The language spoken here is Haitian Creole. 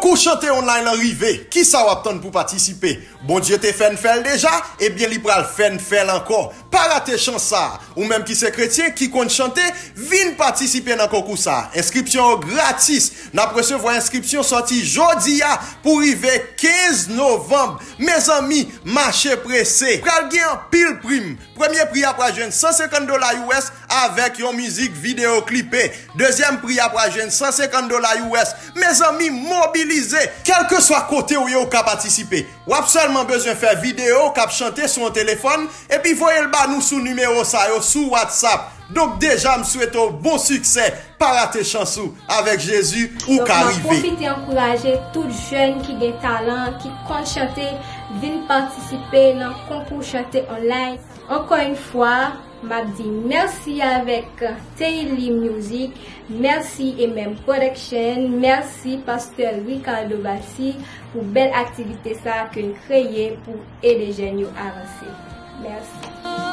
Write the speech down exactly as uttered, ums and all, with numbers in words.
Kou chante online lan rive, kisa w ap tann pou patisipe? Bondye te fè n fè l deja, ebyen li pral fè n fè l ankò. Pa rate chans sa a. Ou menm ki se kretyen, ki konn chante, vin patisipe nan konkou sa a. Enskripsyon yo gratis. N ap resevwa enskripsyon sòti jodi a pou rive kenz novanm. Mezanmi, mache prese. Pral gen anpil prim. Premye pri a pral jwenn san senkant dola U S avèk yon mizik videyo klipe. Dezyèm pri a pral jwenn san senkant dola U S. Mezanmi, mobilize! Kèlkeswa kote w ye, ou ka patisipe. W ap sèlman bezwen fè videyo k ap chante sou yon telefòn, epi voye l ba nou sou nimewo sa yo sou WhatsApp. Donk deja, m swete w bon siksè. Pa rate chans ou. Avèk Jezi, ou ka rive. Donk, m ap pwofite ankouraje tout jèn ki gen talan, ki konn chante, vin patisipe nan konkou chante online. Ankò yon fwa, m ap di mèsi avèk Teili Music, mèsi Emem Production, mèsi Pastè Ricardo Bati pou bèl aktivite sa a ke n kreye pou ede jèn yo avanse. Mèsi.